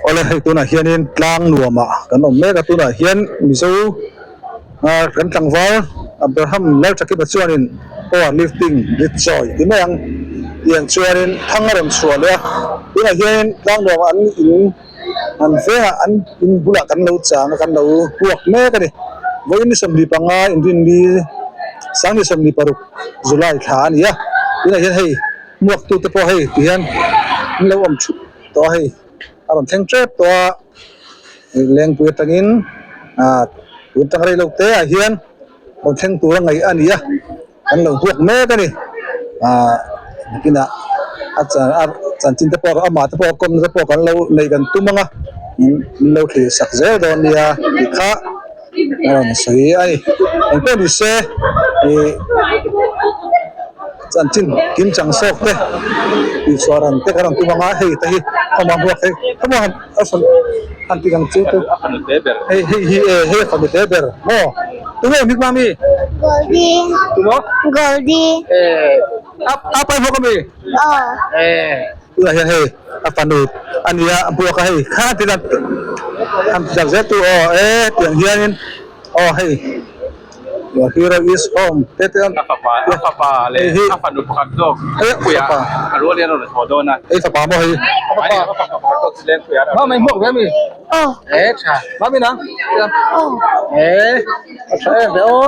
Awle hei tunah hianin tlang nuamah kan awm mek a tunah hian Mizo ah kan tlangval Abraham Lalthakipa chuanin power lifting rit chawi ti mai ang tiang chuanin thang a rawn chhuah leh a tunah hianin tlang nuamah an in an vengah an in bulah kan lo chang a kan lo puak mek a ni vawiin ni 25 inrinni sangni 26 July thla a ni a tunah hian hei. Hmuak tute pawh hei ti hian an lo awm thup tawh a hei a rawn thleng tep tawh a lengpui atangin ah tun tang rei lo te ah hian rawn thleng tur a ngaih a ni a an lo hmuak mek a ni ah nakinah a a chanchin te pawh amah te pawh a kawmna te pawh kan lo neih kan tum ang a min lo thlir sak zel dawn nia tih kha. A rawn sawi a ni engpawh ni se ih chanchin kim chang sawk te tihchhuah ran te kan rawn tum ang a hei te hi khawma hmuak hei khawma han a sawn han ti ang chu chu hei hei hi e hei a fanu te ber maw tunge hming mami Goldie tumaw Goldie e a a pai hmuak ami aw e. Tunah hian hei a fanu a nia a buak a hei kha ti lang han ti zak zel tu aw e tiang hianin aw hei your hero is home te te A fapa a fapa leh a fanu pakhat zawk Lengpuia a rual hian a rawn haw dawn a. Hei fapa maw hei a fapa a fapa pakhat zawk chu Lengpuia a rawn Mama i hmuak ve ami? Aw. E tha mami nang e a tha em ve aw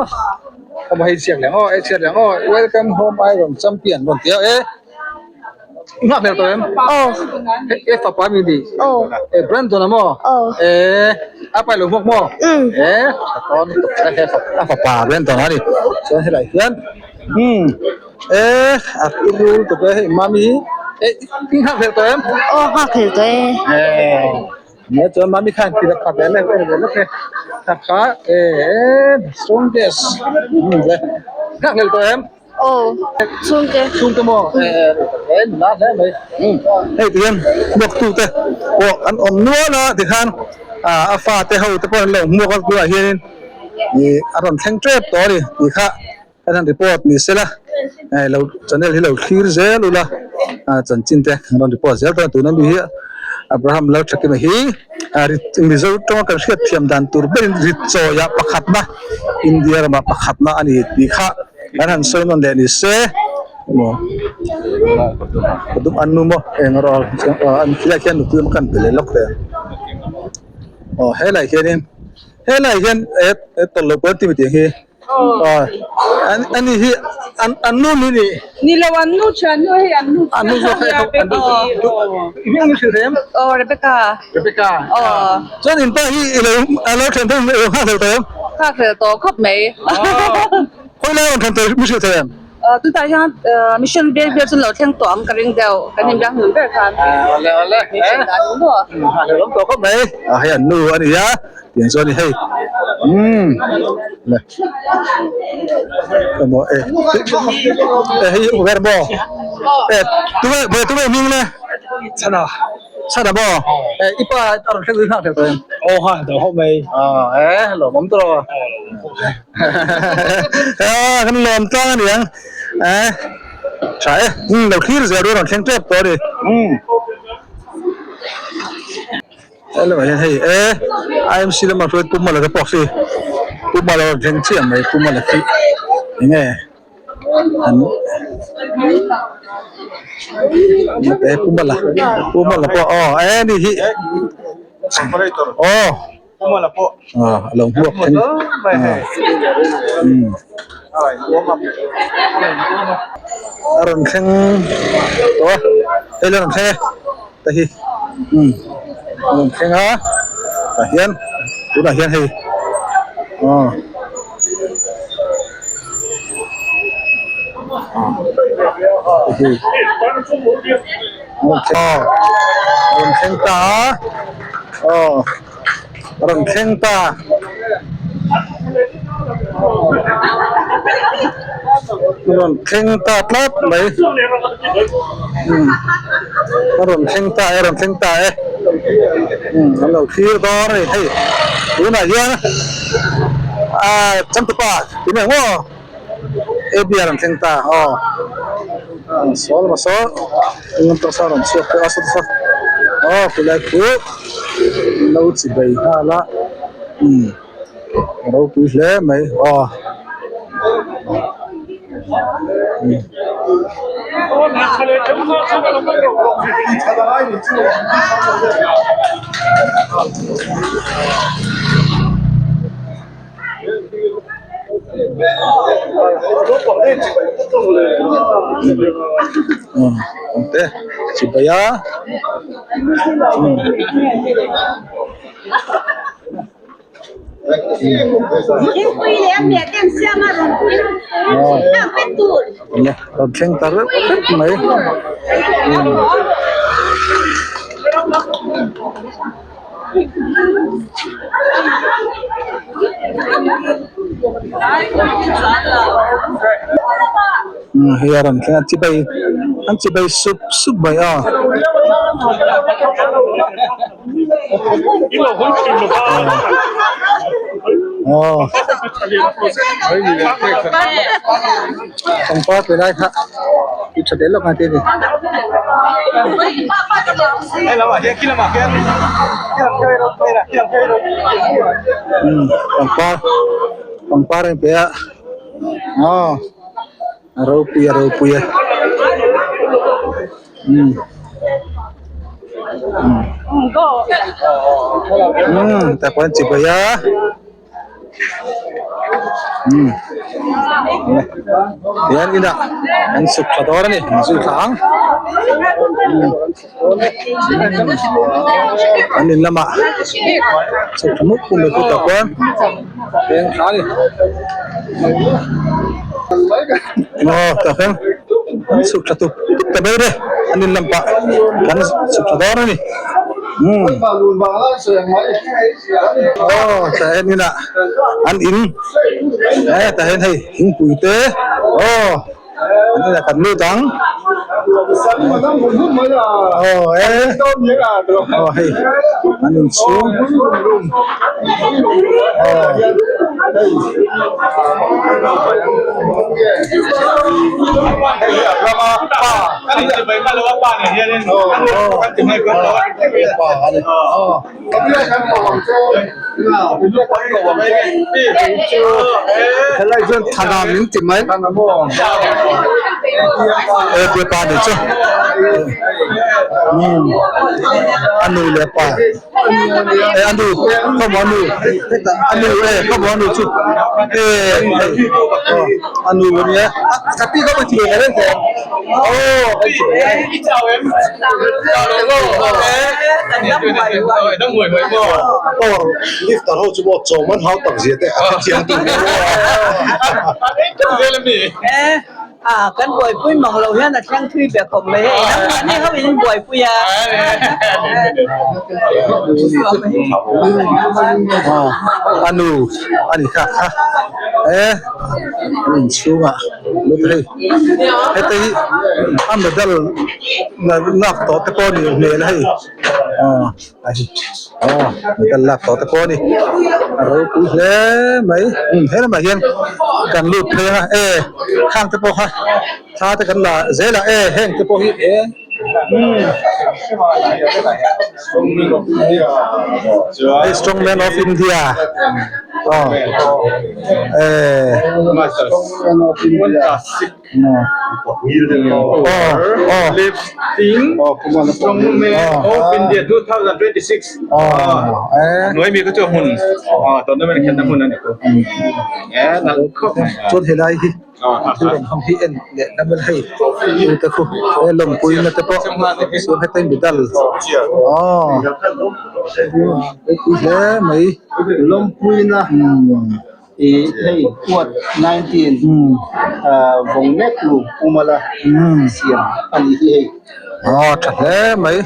ka hei chiak leh ang aw e chiak leh ang aw welcome home iron champion rawn ti a e. Nghak hmel tawh em? Aw. E fapa mi ni? Aw. E Brandon a maw? Aw. E a pai lo hmuak maw? Um. E tawn he a fapa Brandon a ni. Chuan helai hian um e a rul tuk e hei mami hi e i nghak hmel tawh em? Aw nghak hmel tawh e. E nia chuan mami khan ti khat leh leh leh leh leh kha kha e strongest um le nghak hmel tawh em? Aw, chhungte. Chhungte maw? Eh, nula hle mai. Hei ti hian hmuaktu te pawh an awm nual a tikhan a fate ho te pawh an lo hmuak a tunah hianin ih a rawn thleng tep tawh a ni tih kha kan han report ni sela eh lo channel hi lo thlir zel ula a chanchin te an rawn report zel dawn a tuna mi hi Abraham Lalthakima hi Mizo tawnga kan hriat thiam dan tur berin rit chawiah pakhatna India ramah pakhatna a ni tih kha kan han sawi nawn leh ni se maw ka dum an nu maw eng erawh an khilaiah khian nupui awm kan pe leh lawk hle aw helaiah hianin helaiah hian he tawlh loh pawh an ti mi tih hi. Ani hi an nu ni ni. Ni lo an nu thian nu hei an nu An nu zawk hei an nu. I hming an hrilh em? Aw Rebecca. Rebecca. Aw. Chuan in pa hi i lo a lo thian thei i lo nghak hlel tawh em? Nghak hlel tawh khawp mai. Khawi lai a rawn thian tawh mi hrilh thei em? Tunah hian mission vel vel chu an lo thleng tawh ang ka ring deuh kan inbiak hnun ber khan. Awle awle. Mission dan maw? Nghak hlel awm tawh khawp mai. Hei an nu a ni a. Tiang chuan hei umm le emaw e e hei ber maw e tunge ber tunge hming le chhana chhana maw e i pa a rawn thleng nghak thleng tawh em aw ha tawh ho mai a e lawmawm tawh lo a kan lawm tlang a niang e tha e lo thlir zel ru rawn thleng tep tawh a ni umm. Hello hian hei e IMC lama hruai Pu Mala te pawh khi Pu Mala rawn thleng chiah mai Pu Mala khi enge an e Pu Mala Pu Mala pawh aw e ni hi aw Pu Mala pawh a lo hmuak thleng umm a rawn thleng tawh a hei la rawn thleng e. te hi umm a rawn thleng a tah hian tunah hian hei aw hei aw a rawn thleng ta a aw a rawn thleng ta. A rawn thleng ta tlat mai umm a rawn thleng ta e a rawn thleng ta e umm an lo thlir dawn a ni hei tunah hian ah changtupa tunge maw A B a rawn thleng ta aw saw lama saw engemaw tawk saw a rawn chhuak tawh a saw te saw. Aw khulai khu an lo chi bai nghal a umm a ropui hle mai aw. Te chibai a rawn thleng ta reuh reuh mai. Hei a rawn thleng a chibai an chibai sup sup mai a. Aw pangpar pe lai kha ti tha tel lawk ang te ni. Pangpar pangpar a inpe a aw a ropui a ropui a umm umm tah pawh an chibai a. Hian inah an suk tha dawn a ni an zui thla ang an in lamah suk tha mup mup mai khutah khuan eng thla a ni aw tah hian an suk tha tup tup ta ber e an in lam pah an suk tha dawn a ni. Aw tah hian inah an in eh tah hian hei thingpui te aw an inah kan lut ang aw eh aw hei an inchhung aw. Helai chuan thana min ti mai e tia pa ni chu a nu leh pa e a nu khawmaw a nu hetah a nu e khawmaw a nu chu e hei a nu a nia ka pi kha ti ve reng tawh aw Power lifter ho chu maw chawm an hau tak zia te a hrethiam tur ni maw A kan buaipui mang lo hian a thleng thui ve khawp mai hei nangmahni ho in buaipui a. A nu a ni kha kha e an inchhungah lut hei heta hi a medal lak tawh te pawh a nih hmel hei aw. Aw medal lak tawh te pawh a ni a ropui hle mai umm he lamah hian kan lut phei ang a e khang te pawh kha thla te kan la zel a e heng te pawh hi e umm hei strong man of India aw e. Chuan helai hi thil rawn hmang hi en leh lam ila hei tute khu he lawmpui na te pawh chuan heta in medal aw ropui hle mai. Ih hei kuat 19 vawng mek lu pumala siam a nih hi hei. Aw tha hle mai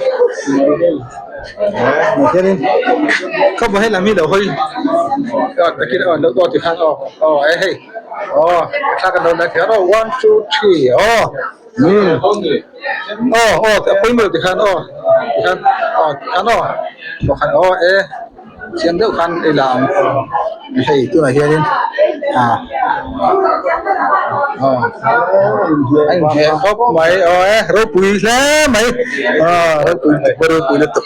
hianin khaw hei lam hi lo hawi aw takin aw lo aw tikhan aw aw e hei aw thla kan lo la thei aw one two three aw umm aw aw a pawimawh tikhan aw tikhan aw tikhan aw khan aw e. Chiang deuh khan ei la ang hei tunah hianin ah. A inhmeh khawp mai aw e ropui hle mai aw ropui lutuk ropui lutuk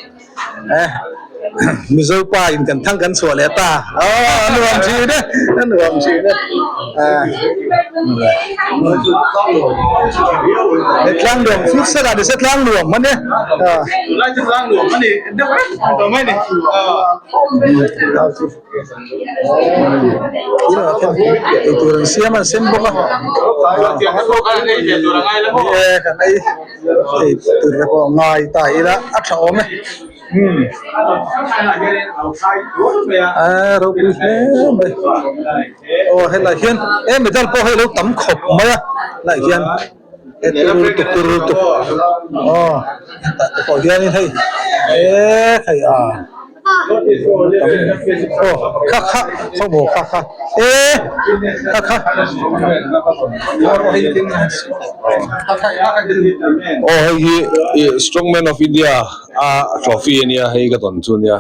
e Mizo pa in kan thang kan chhuah leh ta aw a nuam thin e a nuam thin e he tlang nuam futsal ah nise tlang nuam a nia eitur an siam a an sem bawk a ni e kan ei eitur te pawh a ngai ta ila a tha awm e a ropui hle mai aw helai hian he medal pawh hei a lo tam khawp mai a helai hian he turu tuk turu tuk aw hetah te pawh hianin hei eee hei a aw kha kha khaw maw kha kha eee kha kha aw hei hi ih strong man of India a trophy ania hei ka tawn chu ania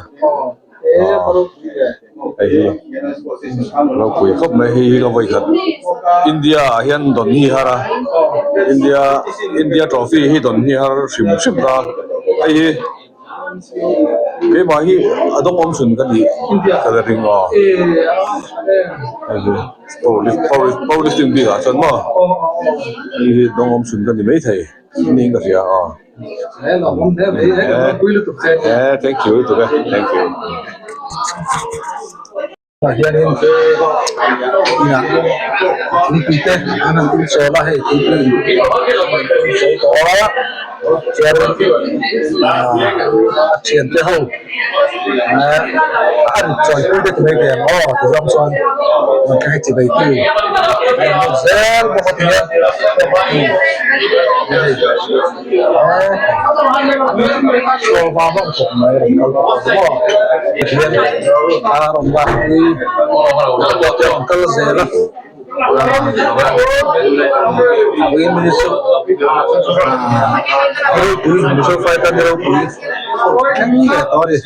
hei hi ropui khawp mai hei hi ka vawi khat India ah hian dawn hi har a India India trophy hi dawn hi har hrim hrim ta hei hi keimah hi a dawng awm chhun ka nih ka la ring a hei hi power lifting bik ah chuan maw hei hi dawng awm chhun ka ni maithei niin ka hria a. Thank you lutuk e thank you. Tah hianin inah thingpui te an han in chawl a hei thingpui in sawi tawh a chuanin ahh a thiante ho ahh a an chawipui te ti mai thei ang aw ti zawng chuan rawn thleng hi chibai tu a in nawm zel bawk a ti hian hei Sawva hlawm khawp mai rawn kal bawk ang maw Pathian a rawn lak hi rawn kal zel a vawiin ni chu ropui Mizo fighter ni ropui thleng leh tawh a ni.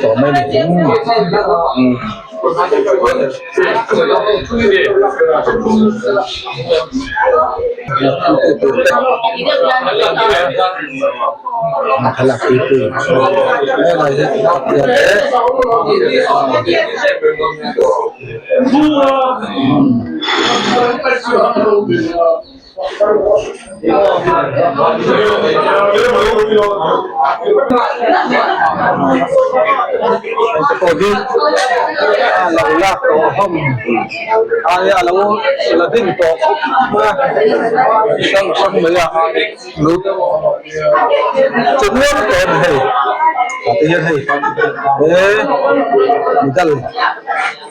Tawh mai a ni. Pawh hi a lo lak tawh hlawm aia a lo la ding tawh khawp mai a hrang hrang mai a lo che nual tawh a ni hei tah te hian hei he medal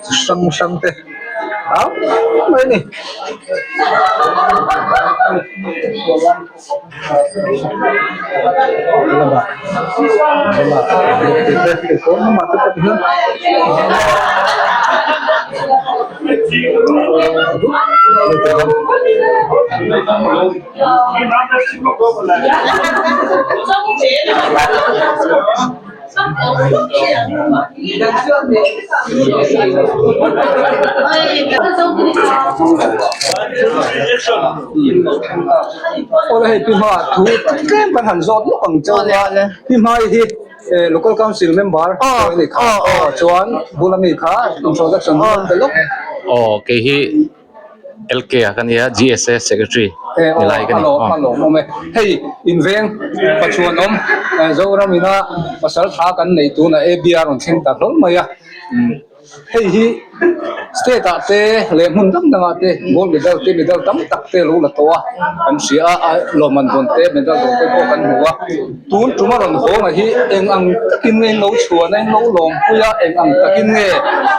chi hrang hrang te. Tam mai a ni. Lamah lamah te pawn lamah te pawh hian Awle hei pi hma thu tlem kan han zawt lawk ang chauh a pi hmai hi local council member a ni kha chuan bula mi kha introduction pe lawk. Aw kei hi. LK a ka nia GSA Secretary ni lai ka ni. A lawm awm e. Hei inveng Pachuanawm Zoram ina pasal tha kan nei tuna ABR rawn thleng ta hlawl mai a. Hei hi state ah te leh hmun dang dang ah te gold medal te medal tam tak te lo la tawh a kan hria a lawmman dawn te medal dawn te pawh kan hmu a. Tun tum a rawn hawnga hi eng ang takin nge in lo chhuan a, in lo lawmpui a, eng ang takin nge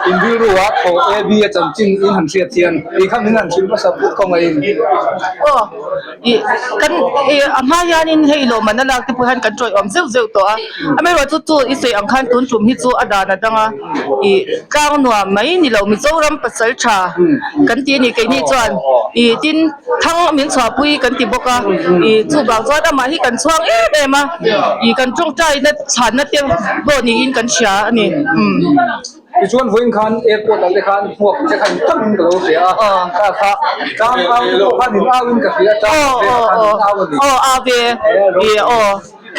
in rilru a thaw AB a chanchin in han hriat hian tih kha min han hrilh hmasa put kawng a in. Aw, ih kan ih a hma hianin hei lawmman a lak te pawh hian kan tawih awm zeuh zeuh tawh a, amaherawhchu chu i sawi ang khan tun tum hi chu a dan a dang a, ih. tlang nuam mai ni lo Mizoram pasal tha kan ti a ni keini chuan ih tin thang min chhuahpui kan ti bawk a ih chuvang chuan amah hi kan chhuang em em a ih kan tawngtai na chhanna te pawh niin kan hria a ni umm. Tichuan vawiin khan airport ah te khan hmuak te khan tam in ka lo hria a kha kha tlang au te pawh khan in au in ka hria tlang velah khan in au a ni. Aw aw ve ih aw.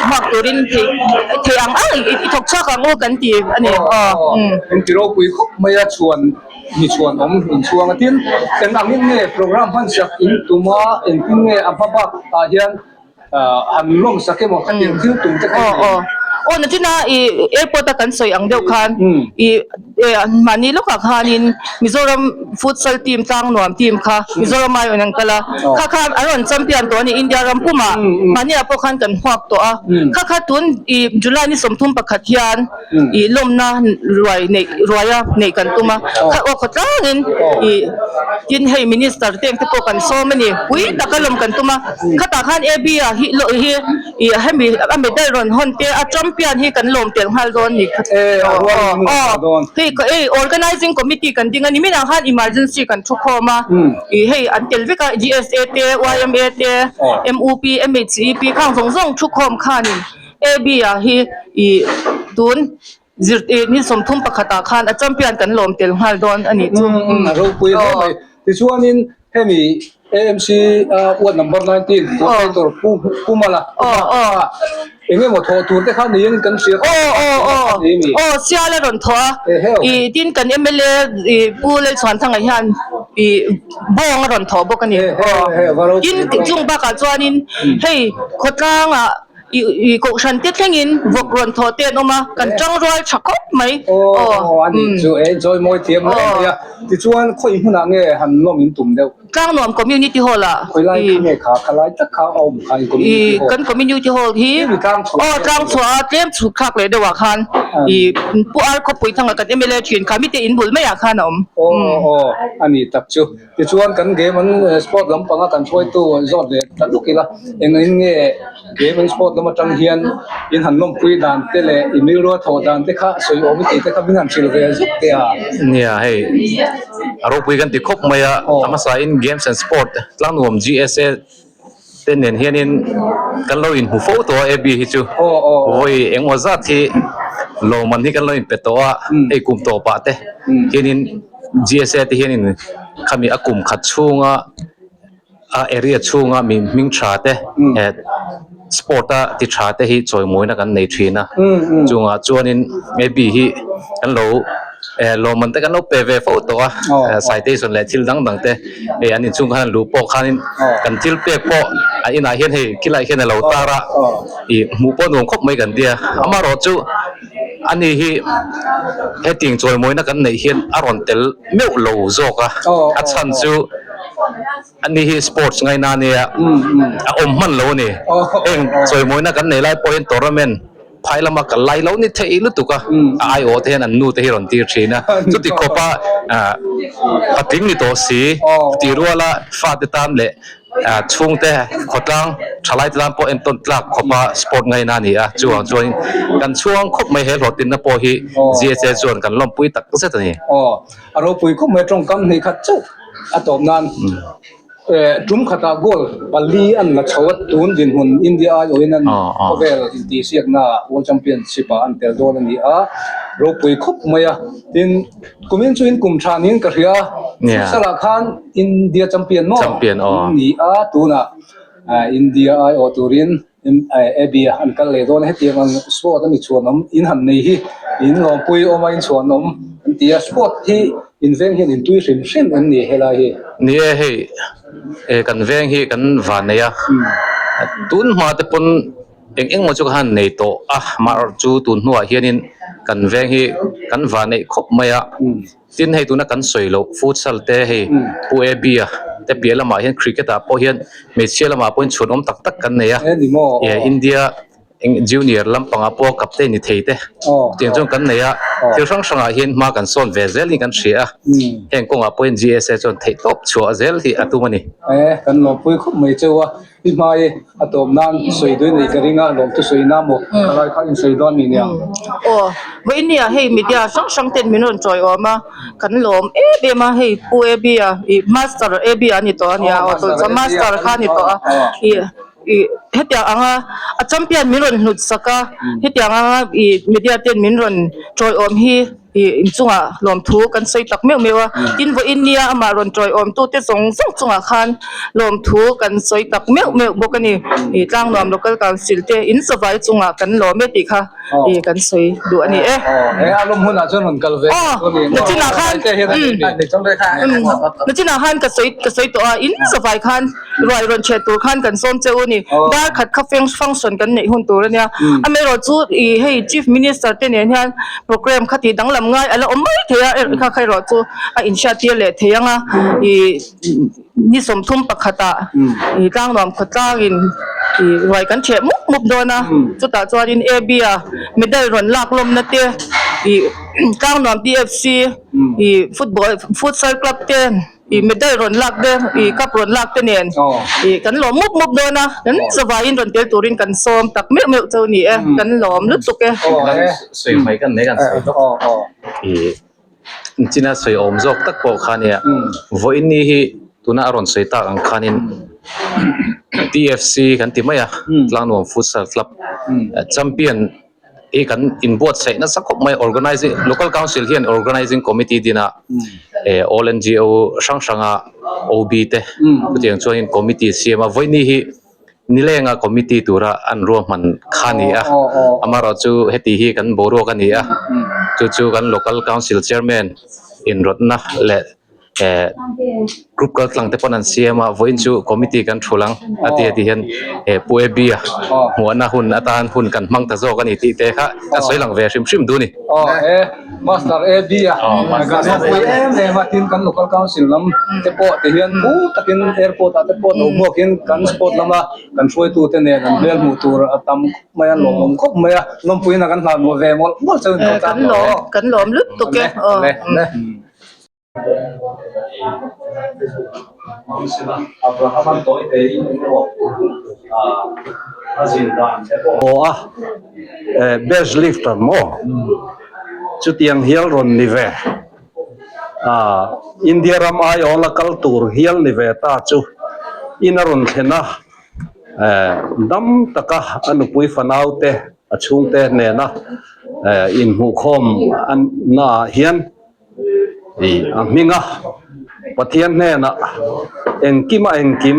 Hmak turin theih theih ang ang i thawk chhuak ang u kan ti a ni. Aw umm. In ti ropui khawp mai a chhuan mi chhuan awm in chhuang a tin eng angin nge program hman sak in tum a engtin nge a hma bak ah hian han lawm sak emaw khatiang thil tum te kha i nei. Aw nachina i airport a kan sawi ang deuh khan i Mahni lawkah khanin Mizoram futsal team Tlangnuam team kha Mizoram aiawhin an kal a, kha kha an rawn champion tawh a ni India ram pumah mahniah pawh khan kan hmuak tawh a, kha kha tun ih July ni 31 hian ih lawmna ruai neih ruaia neih kan tum a, kha aw khawtlangin ih tin hei minister te engte pawh kan sawm a ni, pui taka lawm kan tum a, khatah khan AB ah hi hi. Ih hemi a medal rawn hawn te a champion hi kan lawm tel nghal dawn ni kha aw hei hei organizing committee kan ding a ni minah khan emergency kan thu khawm a ih hei an tel vek a GSA te YMA te MUP MHEP khang zawng zawng thu khawm khanin AB ah hi ih tun zir ih ni 31 ah khan a champion kan lawm tel nghal dawn a nih chu. A ropui hle mai tichuanin Hemi AMC ward number 19 coordinator Pu Pu Mala eng emaw thawh tur te kha niin kan hria kha ni mi. Aw sial a rawn thawh a i tin kan mla i Pu Lalchhuanthanga hian i bawng a rawn thawh bawk a ni. Tin chung bakah chuanin hei khawtlangah I kohhran te thlengin vawk rawn thawh te an awm a, kan tang rual tha khawp mai. Aw a nih chu e, chawi mawi thiam hle mai a. Tichuan khawi hmunah nge han lawm in tum deuh? Tlangnuam Community Hall ah. Khawi lai kha nge kha, kha lai tak kha a awm kha in Community Hall. Kan Community Hall hi aw tlangchhuah a tlem chhuk thlak leh deuh ah khan i Pu Ar Khawpui thanga kan mla thin kha mite in bul maiah khan a awm. Aw aw a nih tak chu. Tichuan kan game an sport lampanga kan hruaitu zawt leh ta luk ila, engin nge game an sport lam atang hian in han lawmpui dan te leh i rilru a thawh dan te kha sawi awm i tih te kha min han hrilh ve zuk teh a. Nia hei a ropui kan ti khawp mai a, a hmasa in games and sport tlangnuam GSA te nen hianin kan lo inhmu fo tawh a AB hi chu vawi engemaw zat hi lawmman hi kan lo inpe tawh a hei kum tawpah te hianin GSA te hianin khami a kum khat chhunga a area chhunga mi hming tha te eh sport a ti tha te hi chawimawina kan nei thin a chungah chuanin AB hi kan lo eh lawmman te kan lo pe ve fo tawh a citation leh thil dang dang te. Hei an inchhung khan an luh pawh khanin kan thil pek pawh a inah hian hei khilaiah hian a lo tar a ih hmuh pawh nuam khawp mai kan tia amaherawhchu ani hi hetiang chawimawina kan neih hian a rawn tel meuh lo zawk a a chhan chu ani hi sports ngaina ania a awm hman lo a ni heng chawimawina kan neih lai pawh hian tournament Phai lama kal lai lo ni theih lutuk a, a aiawh te hian an nu te hi rawn tir thin a, chuti khawpa patling ni tawh si tih ruala fate tan leh chhungte khawtlang thalai te tan pawh entawn tlak khawpa sport ngaina a ni a, chuvang chuan kan chhuang khawp mai he hlawhtlinna pawh hi GSA chuan kan lawmpui tak zet a ni. Aw, a ropui khawp mai tawngkam hnih khat chauh a tawp nan. Tum khatah goal pali an la chho a, tun dinhmun India aiawhin an khawvel intihsiakna World Championship ah an tel dawn a ni a, ropui khawp mai a. Tin, kumin chu in kum tha niin ka hria a, futsal ah khan India champion maw ni a, tunah India aiawh turin Abby a an kal leh dawn a, hetiang ang sport a mi chhuanawm in han nei hi in lawmpui awm a in chhuanawm an ti a, sport hi in veng hian in tui hrim hrim em ni helai hi? Ni e hei e kan veng hi kan van nei a, tun hma te pawn eng eng maw chu ka han nei tawh a, amaherawhchu chu tun hnuah hianin kan veng hi kan van neih khawp mai a. Tin hei tuna kan sawi loh futsal te hei Pu Abby a te piah lamah hian cricket ah pawh hian hmeichhia lamah pawhin chhuanawm tak tak kan nei a, India. eng junior lampangah pawh captain ni thei te chutiang chuan kan nei a thil hrang hrangah hian hma kan sawn ve zel niin kan hria a heng kawngah pawhin GSA chuan theihtawp chhuah zel hi a tum a ni. E kan lawmpui khawp mai cheu a i hmai a tawp nan sawi duai nei ka ring a lawmtu sawi na maw ka lai kha in sawi dawn mi nia. Aw vawinia hei media hrang hrang ten min rawn tawiawm a kan lawm em em a hei Pu AB a ih Master AB a ni tawh a nia aw tawlh Master kha a ni tawh a ih. Ih hetiang anga a champion min rawn hlut sak a, hetiang anga ih media ten min rawn tawiawm hi ih inchungah lawmthu kan sawi tak meuh meuh a, tin vawiin nia amah rawn tawiawm tute zawng zawng chungah khan lawmthu kan sawi tak meuh meuh bawk a ni, ih Tlangnuam Local Council te in zavai chungah kan lawm e tih kha ih kan sawi duh a ni e. Aw nachinah khan umm nachinah khan ka sawi ka sawi tawh a in zavai khan. Ruai rawn chhe tur khan kan sawm che u ni. Dar khat kha function kan neih hun tur a nia. Amaherawh chu ih hei Chief Minister te nen hian programme kha tih danglam ngai a la awm mai thei a, kha kha erawh chu a inhriat tir leh thei ang a. Ih ni 31 ah ih Tlangnuam khawtlangin ih ruai kan chheh mup mup dawn a. Chutah chuanin AB a medal rawn lak lawmna te ih Tlangnuam TFC ih football futsal club te. Ih medal rawn lak te, ih cup rawn lak te nen ih kan lawm mup mup dawn a, kan zavaiin rawn tel turin kan sawm tak meuh meuh chu ni e, kan lawm lutuk e. Sawi mai kan nei kan sawi bawk. Ih china sawi awm zawk tak pawh kha nia, vawiin ni hi tuna a rawn sawi tak ang khanin TFC kan ti mai a, Tlangnuam Futsal Club champion hi kan inbuatsaih nasa khawp mai organizing local council hian organizing committee din a eh all N_G_O hrang hrang a O_B te chutiang chuanin committee siam a vawiini hi nilenga committee tura an ruahman kha a ni a amaherawh chu heti hi kan boruak a ni a chu chu kan local council chairman inrawtna leh. eh group kal tlang te pawn an siam a vawiin chu committee kan thul ang a ti a ti hian eh pu A B a hmuahna hun atan hun kan hmang ta zawk a ni tih te kha ka sawi lang ve hrim hrim duh a ni. Aw he Master A B a kan ropui em em a tin kan local council lam te pawh ti hian pu takin airport ah te pawh lo hmuakin kan sport lama kan hruaitu te nen an hmel hmuh tur a tam khawp mai a lawmawm khawp mai a lawmpuiin a kan hlan ve mawlh mawlh chuan Kan lawm kan lawm lutuk e aw. Aw a best lifter maw chutiang hial rawn ni ve a India ram aiawla kal tur hial ni ve ta chu in a rawn thlen a dam taka a nupui fanau te a chhungte nena inhmuhkhawm naah hian. Ih a hming a, Pathian hnenah engkim a engkim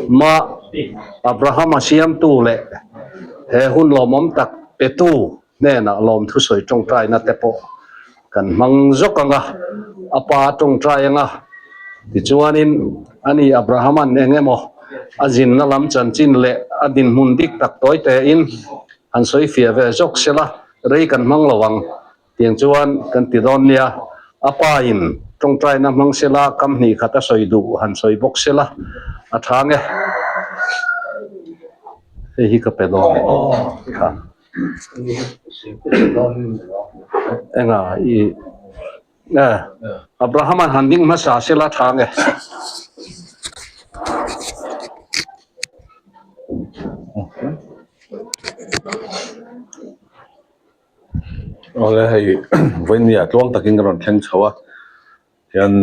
mah Abrahama siamtu leh he hun lawmawm tak petu hnenah lawmthu sawi tawngtaina te pawh kan hmang zawk ang a, a pa tawngtai ang a, tichuanin ani Abrahama'n eng emaw a zinna lam chanchin leh a dinhmun dik tak tawi tein han sawi fiah ve zawk sela rei kan hmang lo ang. Tiang chuan kan ti dawn nia, a pa in tawngtaina hmang sela, kam hnih khat a sawi duh han sawi bawk sela a tha nge. Hei hi ka pe dawn kha. Enga i Abraham an han ding hmasa sela tha nge. Awle hei vawinia tluang takin ka rawn thleng chho a hian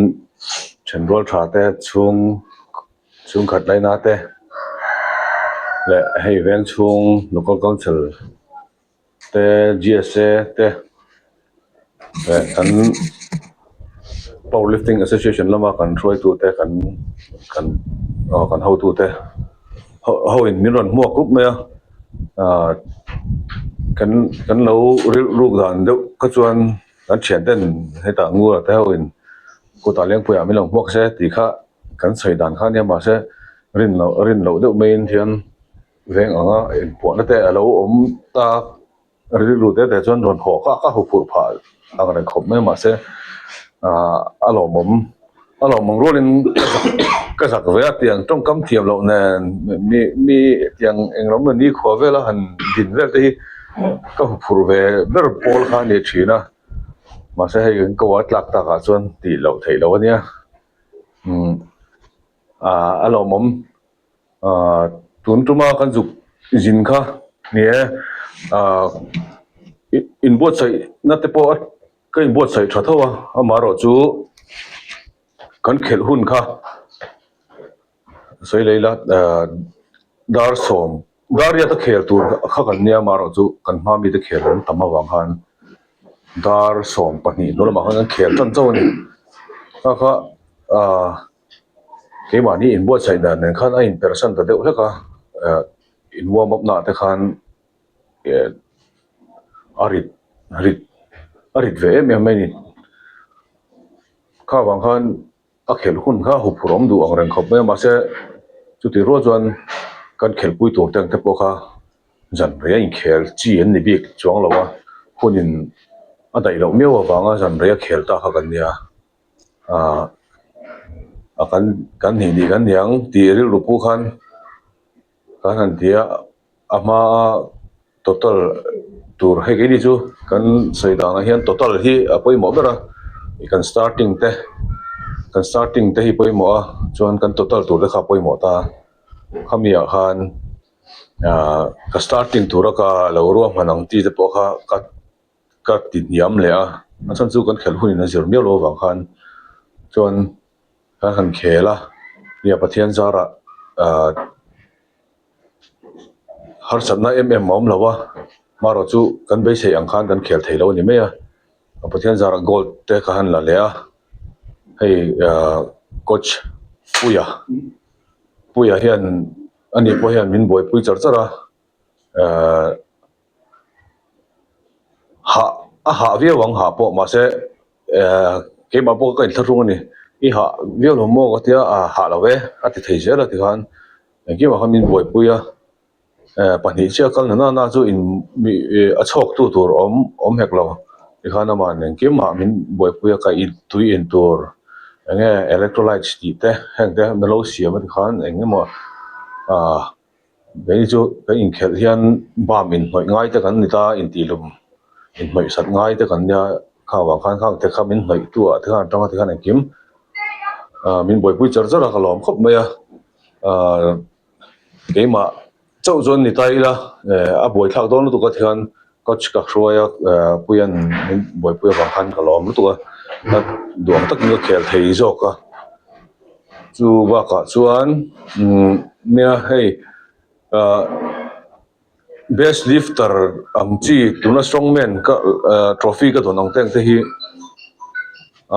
thenrual tha te chhung chhungkhat laina te leh hei veng chhung local council te G_S_A te leh kan power lifting association lama kan hruaitu te kan kan aw kan hotu te ho in min rawn hmuak rup mai a ah kan kan lo rilruk dan deuh kha chuan kan thian ten hetah ngura te ho in kutah lengpui ah min lo hmuak se tih kha kan sawi dan kha ania mahse rin loh rin loh deuh maiin hian veng anga inpuahna te a lo awm ta Rilru te te chuan rawn haw kha ka huphurh phah ang reng khawp mai mahse ah a lawmawm a lawmawm rualin ka zak. Ka zak ve a tiang tawngkam thiam loh nen mi mi tiang eng lam ni khua vela han din vel te hi ka hu phur ve ber pawl kha a ni thin a mahse hei kan ko a tlak takah chuan tih loh theih loh a nia umm ah a lawmawm ah tun tuma kan zuk zin kha ni e ah inbuatsaih na te pawh a ka inbuatsaih tha tho a amaherawhchu. Kan khelh hun kha sawi leh ila ahh dar sawm dar riat a khel tur kha kan nia amaherawhchu kan hma mite khel an tam avang khan dar 12 hnu lamah khan kan khel tan chauh a ni kha kha ahh keimahni inbuatsaih dan nen khan a inpersan ta deuh hlek a ahh in warm up naah te khan eh a rit rit a rit ve em em mai a ni. Kha vang khan a khelh hun kha huphurh awm duh ang reng khawp mai a mahse chutih rual chuan kan khelhpui tur te ang te pawh kha zan rei a inkhel chi an ni bik chuang lo a hunin a daih loh miau avanga zan rei a khel ta kha kan nia ah a kan kan hnih nih kan niang tih rilru pawh khan kan han ti a. A hmaa total tur hei keini chu kan sawi danah hian total hi a pawimawh ber a kan starting te kan starting te hi pawimawh a chuan kan total tur te kha a pawimawh ta khami ah khan ahh ka starting tura ka lo ruahman ang chi te pawh kha ka ka ti hniam leh a a chhan chu kan khelh hunin a zir miau loh avang khan chuan kan han khel a nia Pathian zarah ahh. Harsatna em em a awm lo a, marawh chu kan beisei ang khan kan khel thei lo a ni mai a, Pathian zarah gold te ka han la leh a, hei ahh coach Puia, Puia hian ani pawh hian min buaipui char char a, ahh hah a hah viau ang hah pawh mahse ehh keimah pawh ka inthlahrung a ni, i hah viau lo maw ka tia ah hah lo e a ti thei zel a tikhan. Engkimah khan min buaipui a, eh pahnih chiah kal na na chu in mi ih a chhawk tu tur awm awm hek lo tikhan ama'n engkimah min buaipui a ka in tui in tur eng nge electrolytes tih te heng te min lo siam a tikhan eng emaw ah kei chu kan inkhelh hian bam inhnawih ngai te kan ni ta intihlum inhnawih sat ngai te kan nia kha vang khan khang te kha min hnawih tu ah te khan atanga tikhan engkim ah min buaipui char char a ka lawm khawp mai a. Ahh keimah chauh chuan ni ta ila eh a buaithlak dawn lutuk a tikhan coach ka hruai a eh puia'n min buaipui avang khan ka lawm lutuk a a duh ang takin ka khel thei zawk a chu bakah chuan umm nia hei ahh best lifter ang chi tuna strongman ka eh trophy ka dawn ang te ang te hi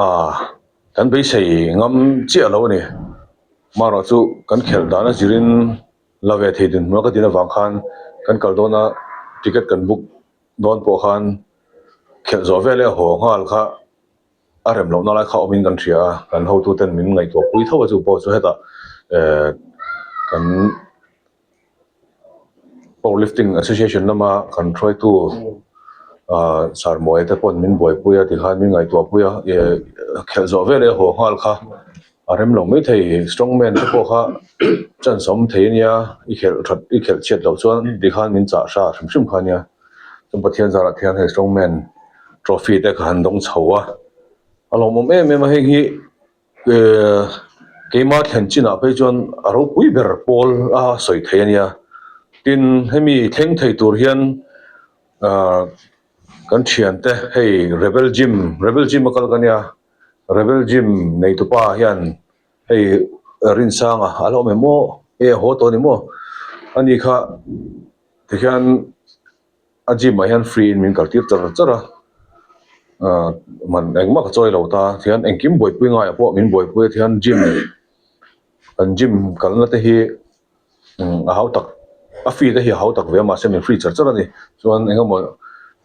ahh kan beisei ngam chiah lo a ni. Marawh chu kan khelh dan a zirin la ve thei dinhmun a ka din avang khan kan kal dawn a ticket kan book dawn pawh khan khelh zawh vel leh haw nghal kha a rem lohna lai kha awmin kan hria a kan hotu ten min ngaihtuah pui tho a chu pawh chu hetah eh kan Power lifting association lama kan hruaitu ah Sarmawia te pawn min buaipui a tikhan min ngaihtuah pui a ih khelh zawh vel leh haw nghal kha a rem lo maithei strongman te pawh kha chance a awm thei ania i khelh that i khelh chhiat loh chuan tikhan min chah hra hrim hrim kha ania chuan Pathian zarah te hian hei strongman trophy te ka han dawng chho a a lawmawm em em a heng hi. Ehh keimah thlen chinah phei chuan a ropui ber pawl a sawi thei a nia tin hemi thleng thei tur hian ahh kan thiante hei rebel gym rebel gym a kal ka nia rebel gym neitupa hian hei Rinsanga a la awm em maw e a haw tawh a ni maw ani kha tikhian. A gym ah hian free in min kal tir char char a ahh man engmah ka chawi lo ta tihian engkim buaipui ngaiah pawh min buaipui a tihian gym kan gym kalna te hi umm a hau tak a fee te hi a hau tak ve a mahse min free char char a ni chuan eng emaw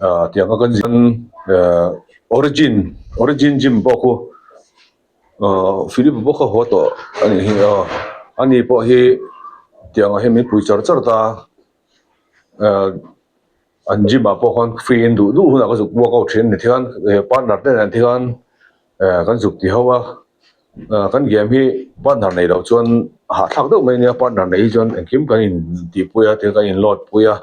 ahh tiang a kan ahh origin origin gym pawh khu ahh Philip pawh kha haw tawh a nih hi aw ani pawh hi tiang ah hian min pui char char ta. Ahh an gym ah pawh khan free in duh duh hunah ka zuk workout thin a ni thian eh partner te nen thian eh kan zuk ti ho a. Kan game hi partner nei loh chuan hahthlak deuh mai ania partner nei hi chuan engkim kan in tihpui a tin kan in load pui a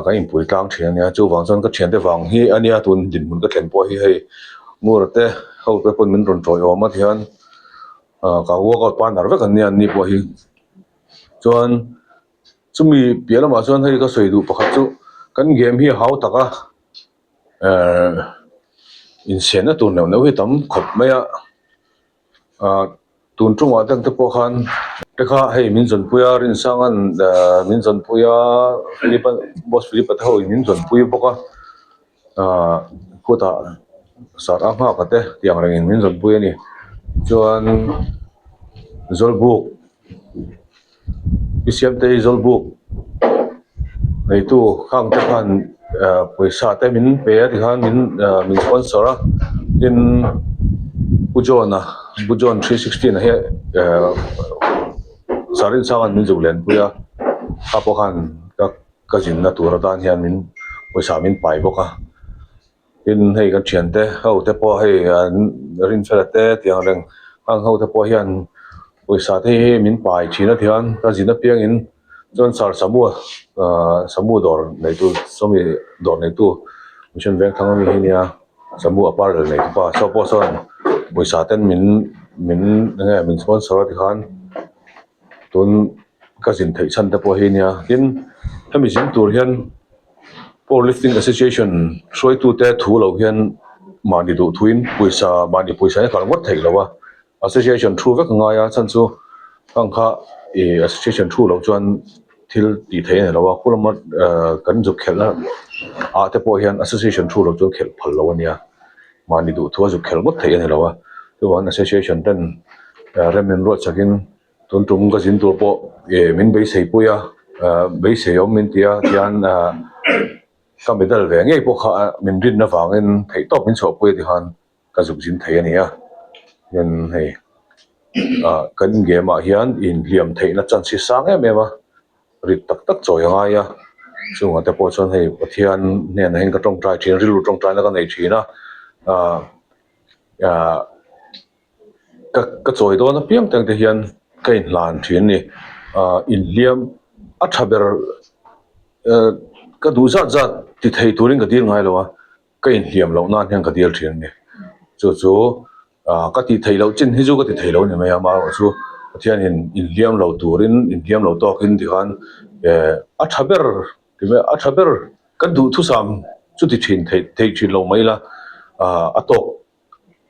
kan in pui tlang thin ania chuvang chuan ka thiante vang hi ania tun dinhmun ka thlen pawh hi hei Ngura te ho te pawn min rawn tawiawm a tihian ka workout partner vek an nia an ni pawh hi chuan chumi piah lamah chuan hei ka sawi duh pakhat chu kan game hi a hau tak a. Ehh insiamna tur neuh neuh hi tam khawp mai a ah tun tungah te te pawh khan te kha hei min zawnpui a Rinsanga'n ehh min zawnpui a Philip a boss Philip a te ho in min zawnpui bawk a ah khutah sar a nghak a te tih ang rengin min zawnpui a ni chuan Zawlbuk. I siamte hi Zawlbuk neitu khang te khan eh pawisa te min pe a tikhan min eh min sponsor a tin Pu John-a Pu John 316 a hi eh Sarinsanga'n min zuk lenpui a kha pawh khan ka ka zinna tur atan hian min pawisa min pai bawk a. Tin hei kan thiante ho te pawh hei an rinfela te tih ang reng hang ho te pawh hian pawisa te hi min pai thin a tihian ka zin apiangin chuan sir Samua ahh Samu dawr neitu sawmi dawr neitu mission vengthlang ami hi nia Samu apparel neitu pa saw pawh sawn pawisa ten min min eng nge min sponsor a tikhan tun ka zin theih chhan te pawh hi nia tin hemi zin tur hian. Power Lifting Association hruaitute thu lo hian mahni duh thuin pawisa mahni pawisa hi a kal ngawt theih lo a, Association thu vek a ngai a chhan chu hang kha ih Association thu loh chuan thil tih theih a ni lo a, khu lama eh kan zuk khelhna ah te pawh hian Association thu loh chuan khelh phal lo a nia, mahni duh thu a zuk khelh ngawt theih a ni lo a, chuvangin Association ten rem in ruat chakin. Tun tum ka zin tur pawh ih min beisei pui a ah beisei awm min ti a tihian ah ka medal ve ngei pawh kha min rinna vangin theih tawp min chhuah pui a tikhan ka zuk zin thei a ni a tin hei ah kan game ah hian inhliam theihna chance hi sang em em a rit tak tak chawi a ngai a chungah te pawh chuan hei Pathian hnenah hian ka tawngtai thin a rilru tawngtaina ka nei thin a ah ah. Ka ka chawi dawn apiang teng te hian ka inhlan thin a ni ah inhliam a tha ber eh ka duh zat zat ti thei turin ka dil ngai lo a ka inhliam loh nan hian ka dil thin a ni chu chu ah ka tih theih loh chin hi chu ka ti thei lo a ni mai a amaherawhchu Pathianin inhliam lo turin inhliam lo tawkin tikhan eh a tha ber ti mai a tha ber kan duhthusam chu ti thin theih thei thin lo mai ila ah a tawk.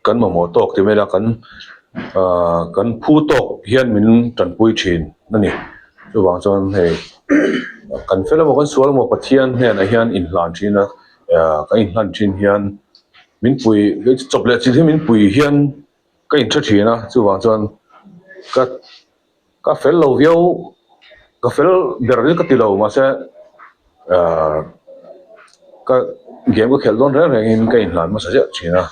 Kan mamawh tawk ti mai ila kan ahh kan phu tawk hian min tanpui thin a ni. Chuvang chuan hei kan fel emaw kan sual emaw Pathian hnenah hian inhlan thin a ahh kan inhlan thin hian min pui chawp leh chilh hi min pui hian ka inhre thin a chuvang chuan ka. Ka fel lo viau, ka fel ber hi ka ti lo mahse ahh ka game ka khelh dawn reng rengin ka inhlan hmasa ziah thin a,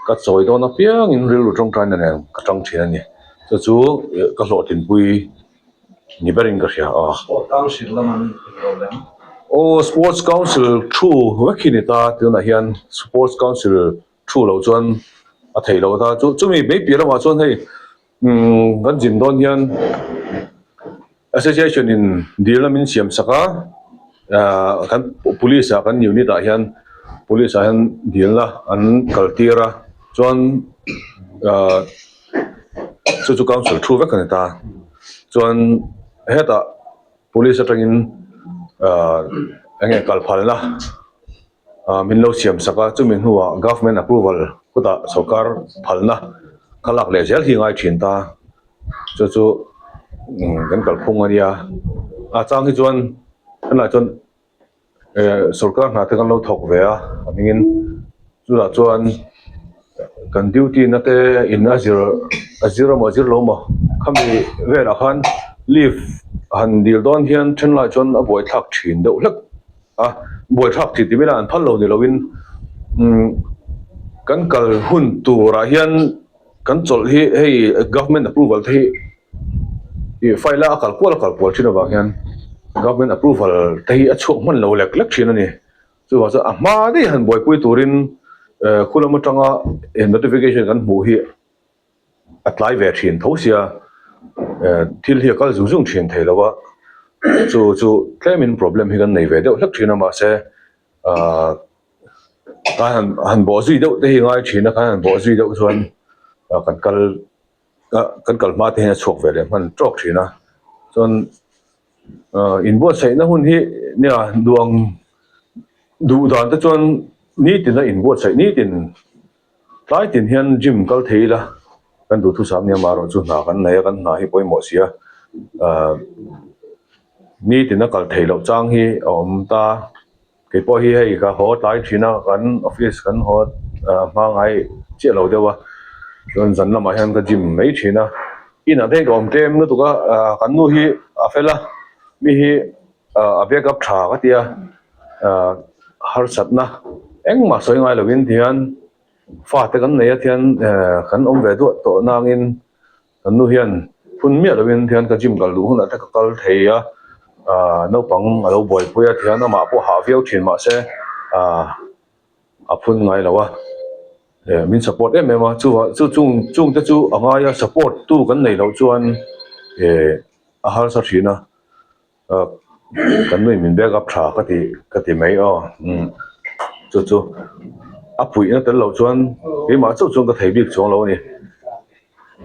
ka chawi dawn apiangin rilru tawngtaina nen ka tang thin a ni, chu chu ka hlawhtlinpui ni berin ka hria a. Sport Council lam an input lo lem? Aw Sports Council thu vek hi ni ta, tunah hian Sports Council thu loh chuan a theih loh ta, chu chumi mai piah lamah chuan hei Umm kan zin dawn hian association in dil a min siam sak a ahh kan police ah kan unit ah hian police ah hian dilna an kal tir a chuan ahh chu chu council thu vek a ni ta chuan hetah police atangin ahh eng nge kal phalna. Ah min lo siam sak a, chumi hnuah government approval kutah sorkar phalna kha lak leh zel hi a ngai thin ta, chu chu kan kalphung a nia, a chang hi chuan tunah chuan eh sorkar hna te kan lo thawk ve a a hmingin chutah chuan kan duty na te in a zir a zir emaw a zir lo maw khami velah khan leave han dil dawn hian thenlai chuan a buaithlak thin deuh hlek. A buaithlak tih ti mai an phal lo ni loin umm kan kal hun turah hian kan chawlh hi hei government approval te hi ih file a kal kual a kal kual thin avang hian government approval te hi a chhuak hman lo lek lek thin a ni chuvang chuan a hma daih han buaipui turin eh khu lam atanga notification kan hmuh hi. a tlai ve thin tho sia thil hi a kal zung zung thin thei lo a chu chu tlemin problem hi kan nei ve deuh hlek thin a mahse ahh kan han han bawh zui deuh te hi ngai thin a kan han bawh zui deuh chuan kan kal kan kal hma te hian a chhuak ve leh hman tawk thin a chuan ahh inbuatsaihna hun hi nia duang duh dan te chuan nitin a inbuatsaih nitin tlai tin hian gym kal thei ila kan duhthusam nia amaherawhchu hna kan nei a kan hna hi pawimawh si a ahh nitin a kal theih loh chang hi a awm ta. Kei pawh hi hei ka haw tlai thin a, kan office kan haw hma ngai chiah lo deuh a, chuan zan lamah hian ka gym mai thin a, inah te hi ka awm tlem lutuk a, kan nu hi a fel a, mi hi a back up tha ka ti a, harsatna engmah sawi ngai lovin tihian fate kan nei a tihian kan awm ve duah tawh nangin Kan nu hian phun miah lovin thian ka gym kal duh hunah te ka kal thei a, aah naupang a lo buaipui a thian amah pawh hah viau thin mahse aah a phun ngai lo a, eh min support em em a chuvang chu chung chung te chu a ngai a support tu kan neih loh chuan eh a harsa thin a. Kan nuin min back up tha ka ti ka ti mai aw umm chu chu a puihna tel loh chuan keimah chauh chuan ka thei bik chuang lo a ni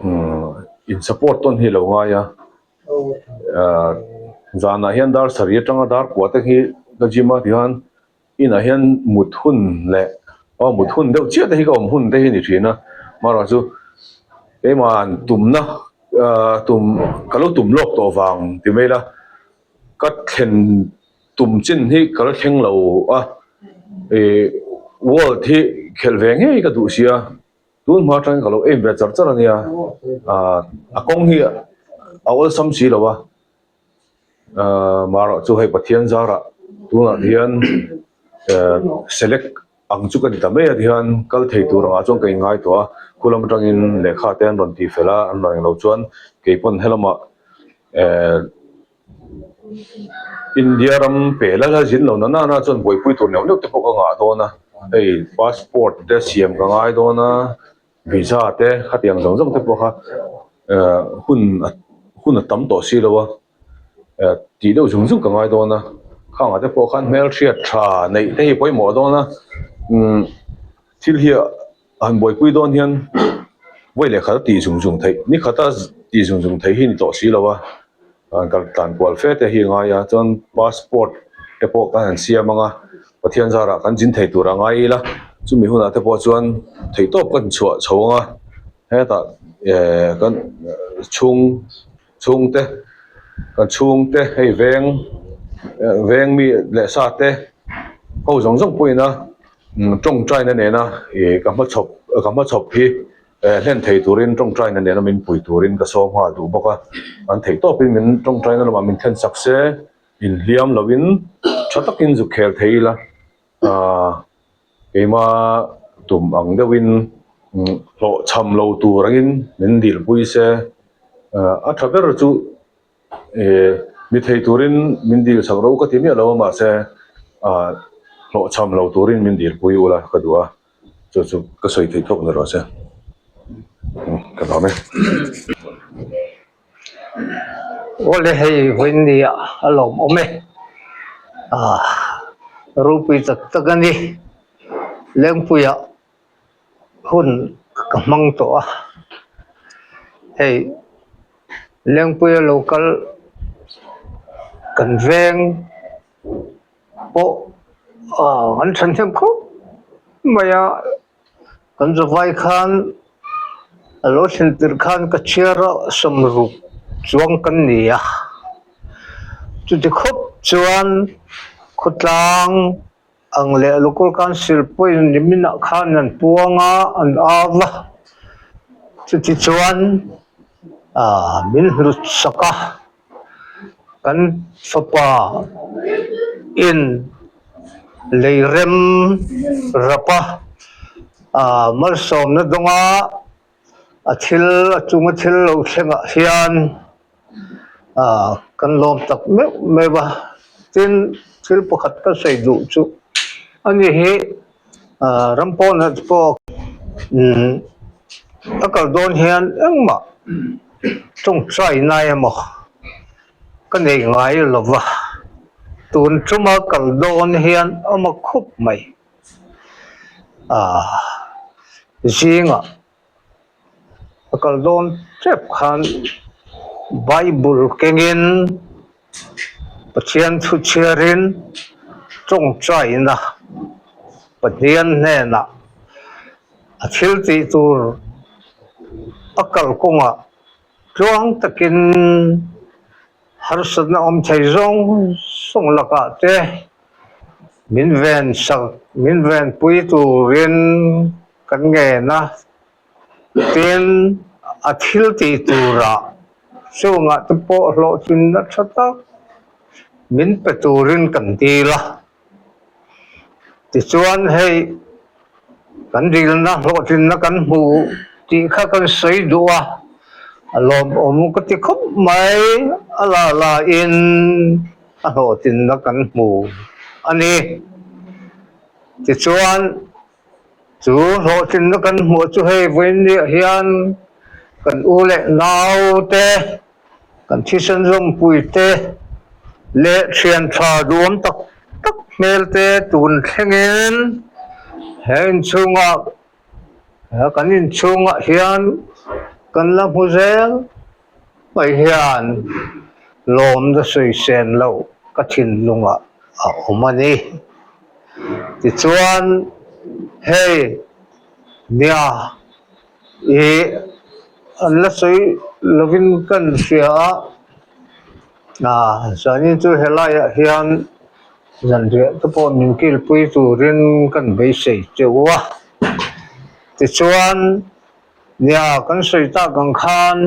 umm in support tawn hi lo ngai a ahh zanah hian dar sarih atanga dar kua te hi ka gym a tihian inah hian mut hun leh aw mut hun deuh chiah te hi ka awm hun te hi a ni thin a marawh chu keimah tumna ahh tum ka lo tum lawk tawh vang ti mai ila ka thlen tum chin hi ka la thleng lo a ih world hi khelh ve ngei ka duh sia tun hma atangin ka lo aim ve char char a nia ahh a kawng hi a awlsam si lo a. Ahh marawh chu hei Pathian zarah tunah hian ehh select ang chu ka ni ta mai a tihian kal thei tur angah chuan ka inngai tawh a khulam atangin lehkha te an rawn tih fel a an rawn englo chuan keipawn helamah ehh India ram pe la la zin lo na nana chuan buaipui tur neuh neuh te pawh ka ngah dawn a hei passport te siam ka ngai dawn a. Visa te khatiang zawng zawng te pawh kha eh hun hun a tam tawh si lo a eh tih deuh zung zung ka ngai dawn a khangah te pawh khan hmelhriat tha neih te hi pawimawh dawn a umm thil hi han buaipui dawn hian vawi leh khat a tih zung zung theih ni khata tih zung zung theih hi ni tawh si lo a. An kal tlan kual fe te hi a ngai a chuan passport te pawh kan han siam ang a Pathian zarah kan zin thei tur a ngai ila chumi hunah te pawh chuan theihtawp kan chhuah chho ang a hetah eh kan chhung chhungte kan chhungte hei veng veng mi leh sa te ho zawng zawng pawhin a tawngtaina nena ih ka hmachhawp ka hmachhawp hi. Hlen thei turin tawngtaina nena min pui turin ka sawm nghal duh bawk a, an theih tawpin min tawngtaina lamah min thlen sak se, inhliam lovin tha takin zuk khel thei ila, aah keima tum ang deuhin hlawhchham lo tur angin min dilpui se, a tha ber chu ih ni thei turin min dil sak ro ka ti miah lo a mahse aah hlawhchham lo turin min dilpui ula ka duh a. Chu chu ka sawi theih tawk ni rawh se ka lawm e. Awle hei vawiin ni ah a lawmawm e ah ropui tak tak a ni Lengpuia hun ka hmang tawh a hei Lengpuia lo kal kan veng. Pawh an thahnem khawp mai a kan zavai khan a lo thlen tirh khan ka chhiar a sawmruk chuang kan ni a chuti khawp chuan khawtlang ang leh local council pawhin niminah khan an puang a an au a chuti chuan ah min hlut sak a. Kan fapa in lei rem rap a ah malsawmna dawnga a thil a chunga thil lo thlengah hian ah kan lawm tak meuh meuh a tin thil pakhat ka sawi duh chu ani hi ah ram pawnah te pawh umm. A kal dawn hian engmah tawngtai nai emaw ka nei ngai lo va, tun tuma kal dawn hian awm a khup mai. Aaa zingah a kal dawn tep khan Bible kengin Pathian thu chhiarin tawngtaina Pathian hnenah a thil tih tur a kalkawngah tluang takin Harsatna awm thei zawng zawng lakah te min ven sak, min venpui turin kan ngen a, tin a thil tih turah chungah te pawh hlawhtlinna tha tak min pe turin kan dil a. Tichuan hei kan dilna hlawhtlinna kan hmu tih kha kan sawi duh a, a lawmawm ka ti khawp mai, a la la in a hlawhtlinna kan hmu a ni. Tichuan chu hlawhtlinna kan hmuh chu hei vawiinniah hian kan u leh nau te, Kan thisen zawmpui te leh thian tha duam tak tak hmel te tun thlengin he inchhungah he kan inchhungah hian kan la hmu zel mai hian lawmna sawi sen loh ka thinlungah a awm a ni. Tichuan hei nia Ih an la sawi lovin kan hria a, ah zanin chu helaiah hian zanriah te pawh min kilpui turin kan beisei teuh a, tichuan nia kan sawi tak ang khan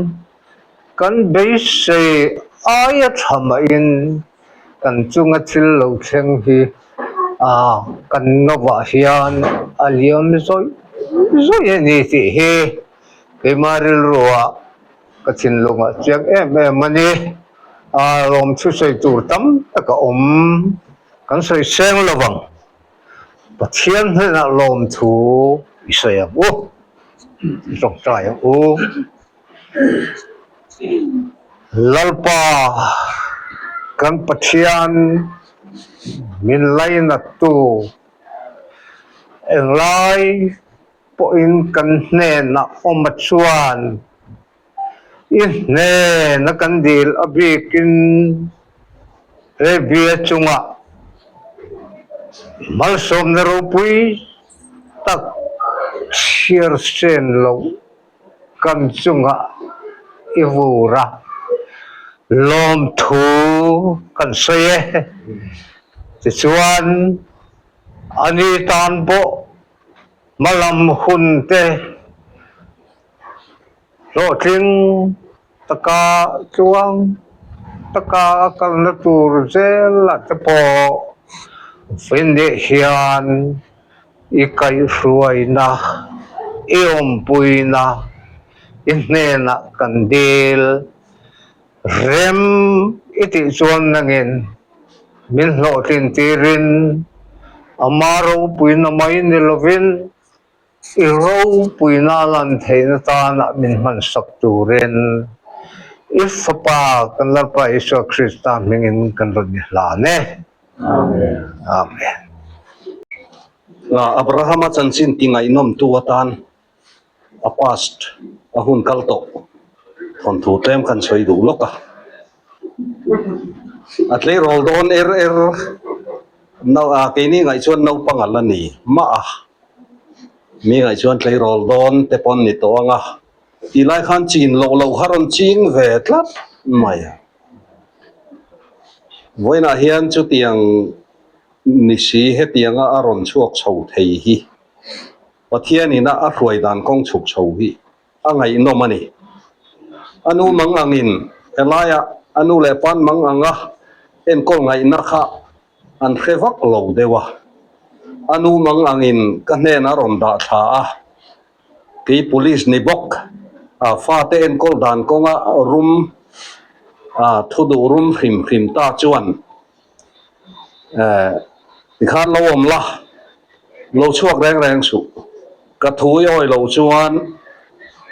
kan beisei aia tha mahin kan chunga thil lo thleng hi ah kan novah hian a liam zawih zawih a ni tih hi keimah rilruah ka thinlungah chiang em em a ni. Ah lawmthu sawi tur tam tak a awm kan sawi seng lo vang Pathian hnenah lawmthu i sawi ang u i tawngtai ang u. Lalpa kan Pathian min lainattu englai pawhin kan hnenah awm a chuan i hnena kan dil a bikin he bia chungah malsawmna ropui tak chhiar sen loh kan chungah i vur a, lawmthu kan sawi e. Tichuan, ani tan pawh hmalam hun te hlawhtling taka tluang taka a kalna tur zelah te pawh Vende hian I kaihhruaina, i awmpuina, i hnenah kan dil. Rem i tih chuan nangin min hlawhtlin tirin ama ropuina mai ni lovin i ropuina a lan theihna tanah min hmansak turin i Fapa kan Lalpa Isua Krista hmingin kan rawn i hlan e. Amen. Abrahama chanchin ti ngaihnawmtu atan a past a hun kal tawh thawnthu tlem kan sawi duh lawk a. A tleirawl dawn er er keini ngaih chuan naupang a la ni mah a, mi ngaih chuan tleirawl dawn te pawn ni tawh ang a, tilai khan chin loh loh kha rawn ching ve tlat mai a. Vawiinah hian chutiang ni si hetianga a rawn chhuak chho thei hi Pathianin a a hruai dan kawng chhuk chho hi a ngaihnawm a ni. A nu mang angin helaia a nu leh pan mang anga enkawl ngaihna kha an hre vak lo deuh a. A nu mang angin ka hnenah a rawn dah thla a. Kei police ni bawk a fate enkawl dan kawnga rum a thu duh rum hrim hrim ta chuan eh tikhan lo awm la, lo chhuak reng reng suh. Ka thu i awi loh chuan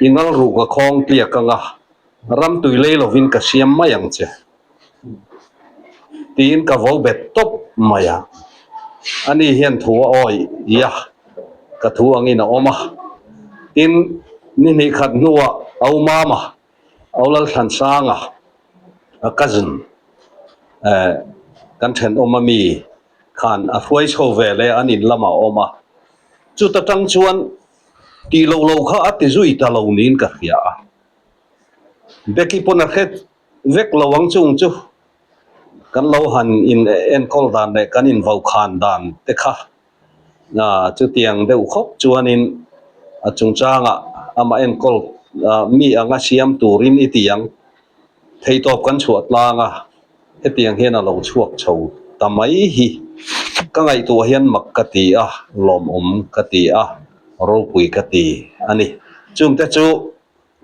I ngal ruh ka khawng tliak anga ram tui lei lovin ka siam mai ang che. Tiin ka vo bet tawp mai a. Ani hian thu a awi i a, ka thu angin a awm a. Tin, ni hnih khat hnuah Au Mama, Au Lalthlansanga, a cousin, eh, kan thenawm ami khan a hruai chho ve leh an in lamah a awm a. Chuta tang chuan tih lo lo kha a ti zui ta lo niin ka hria a. Becky pawn a hre vek lo ang chung chu kan lo han in enkawl dan leh kan in vokhan dan te kha chutiang deuh khawp chuanin a chungchangah amah enkawl mi anga siam turin i ti ang. Theihtawp kan chhuah tlang a, hetiang hian a lo chhuak chho ta mai hi ka ngaihtuah hian mak ka ti a, lawmawm ka ti a, ropui ka ti a ni. Chungte chu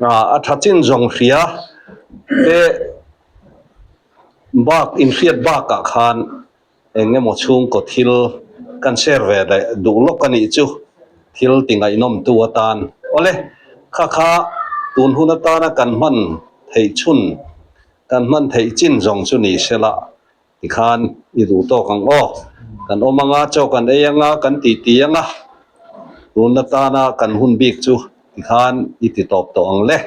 a tha chin zawng hria te bak inhriat bakah khan Eng emaw chhungkaw thil kan share ve leh duh lawk a nih chu thil ti ngaihnawmtu atan. Awle, kha kha tun hun atana kan hman theih chhun, kan hman theih chin zawng chu ni se la tikhan i duh tawk ang aw. Kan awm anga, chaw kan ei anga, kan titi anga, tun atana kan hun bik chu tikhan i ti tawp tawh ang le.